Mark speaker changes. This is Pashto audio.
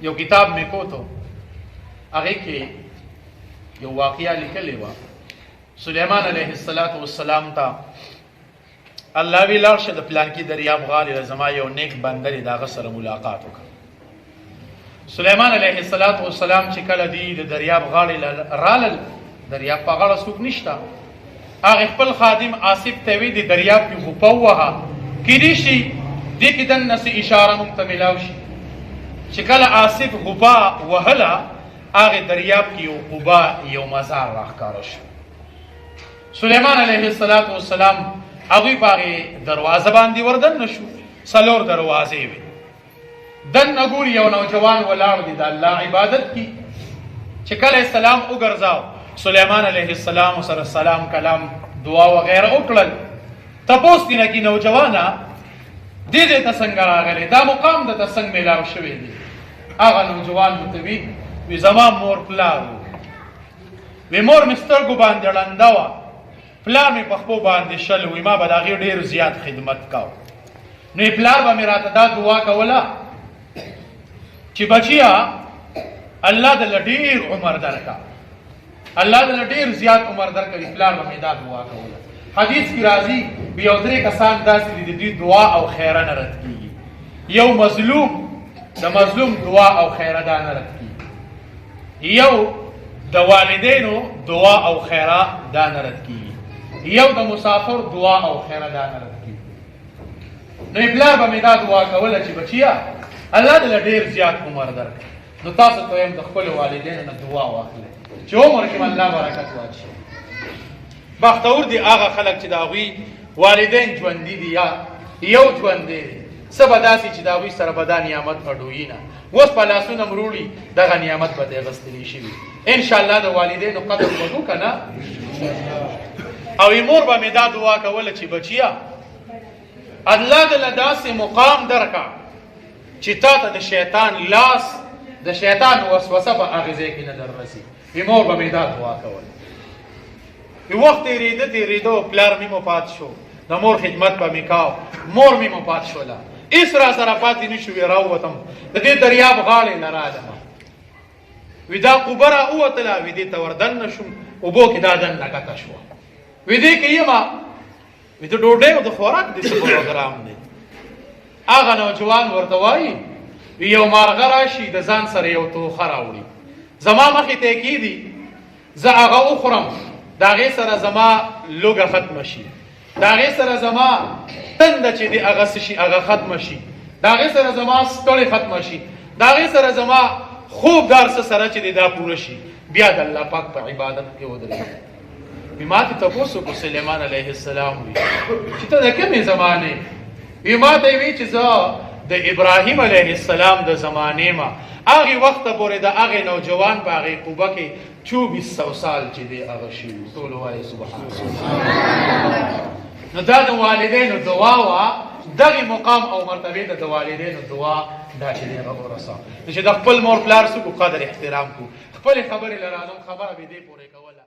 Speaker 1: یو کتاب مې کوتو، هغه کې یو واقعیا لیکلې و. سلیمان علیه السلام ته الله وی لاړ شه، د پلان کې دریاب غاړې له زما یو نیک بنده دی، د هغه سره ملاقات وکړه. سلیمان علیه السلام چې کله دی د دریاب غاړې رالل، دریاب په غاړه څوک نشته. هغه خپل خادم آصف ته وی د دریاب کې غوپه ووهه، کیدی شي دې کې دننه څه اشاره مونږ ته ملاو شي. چې کله آصف غوپه وهله، هغه دریاب کې یو قبا، یو مزار راښکاره شو. سلیمان علیه السلام هغوی په هغې دروازه باندې وردن شو. څلور دروازې وې. دننه ګوري، یو نوجوان ولاړ دی، د الله عبادت کی. چې کله سلام وګرځاو، سلیمان علیه السلام سره سلام کلام دعا وغیرہ وکړل. تپوس دینه کی، نوجوانا، دې دې ته څنګه راغلی؟ دا مقام د ته څنګه ملاو شوی دی؟ هغه نوجوان متوي وی زما مور پلار، وی مور مې سترګو باندې ړنده وه، پلار مې په خپو باندې شل، وی ما به د هغې ډېر زیات خدمت کاوه. نو پلار به مې راته دا دعا کوله چې بچیا، الله د ډېر عمر درکا، الله د ډېر زیات عمر درکوي. پلار به مې دا دعا کوله. حدیث کې راځي، یو درې کسان داسې دي، د دوی دعا او خیره نه رد کیږي. یو مظلوم، د مظلوم دعا او خیره دا نه رد کیږي. یو د والدینو دعا او خیره دا نه رد کیږي. یو د مسافر دعا او خیره دا نه رد کیږي. نو پلار به مې دا دعا کوله چې بچیا، الله دې ډېر زیات عمر درکړي. نو تاسو ته هم د خپل والدینو نه دعا واخلئ چې عمر کې الله برکت واچي. بختور دي هغه خلک چې د هغوی والدین ژوندي دي یا یو ژوندی دی. څه به داسې چې د هغوی سره به دا نعمت اډوي نه، اوس په لاسونه مروړي، دغه نعمت به ترې اخیستلی شوي. انشاءالله د والدینو قدر به کو که نه؟ او مور به مې دا دعا کوله چې بچیا، الله دې له داسې مقام درکا چې تا ته د شیطان لاس، د شیطان وسوسه په هغې ځای کې نه دررسي. مور به مې دا دعا کوله. یو وخت تېرېده تېرېده، پلار مې مفات شو. د مور خدمت به مې کاو، مور مې مفات شوله، هېڅ را سره پاتې نه شو. راووتم، د دې دریاب غاړې له رالم. وی دا قبه را ووتله، وی دې ته وردننه شوم، اوبو کې دا دننه کته شوه. وی دې کې یمه، وی د ډوډۍ او د خوراک د څه پروګرام دی؟ هغه نوجوان ورته وایي، یو مارغه راشي، د ځان سره یو توښه راوړي، زما مخې ته یې کېږدي، زه هغه وخورم، د هغې سره زما لوږه ختمه شي، د هغې سره زما تنده چې دی هغه څه شي، هغه ختمه شي، د هغې سره زما ستړې ختمه شي، د هغې سره زما خوب دار څه سره چې دی دا پوره شي، بیا د الله پاک په عبادت کې ودرېږم. وی ما ته تپوس وکړو، سلیمان علیه السلام وی چې ته د کومې زمانې؟ وی ما ته وی چې زه د ابراهیم علیه السلام د زمانې ما. هغه وخت پورې د هغه نوجوان په هغې قبه کې 2400 سال چې دی هغه شي. ټول وایي سبحان الله. نو دا د والدینو دعا وا، دغه مقام او مرتبه ته د والدینو دعا دا چې دی هغه ورسه. چې د خپل مور پلار سره قدر احترام کو. خپل خبرې لرازم، خبره به دې پورې کوله.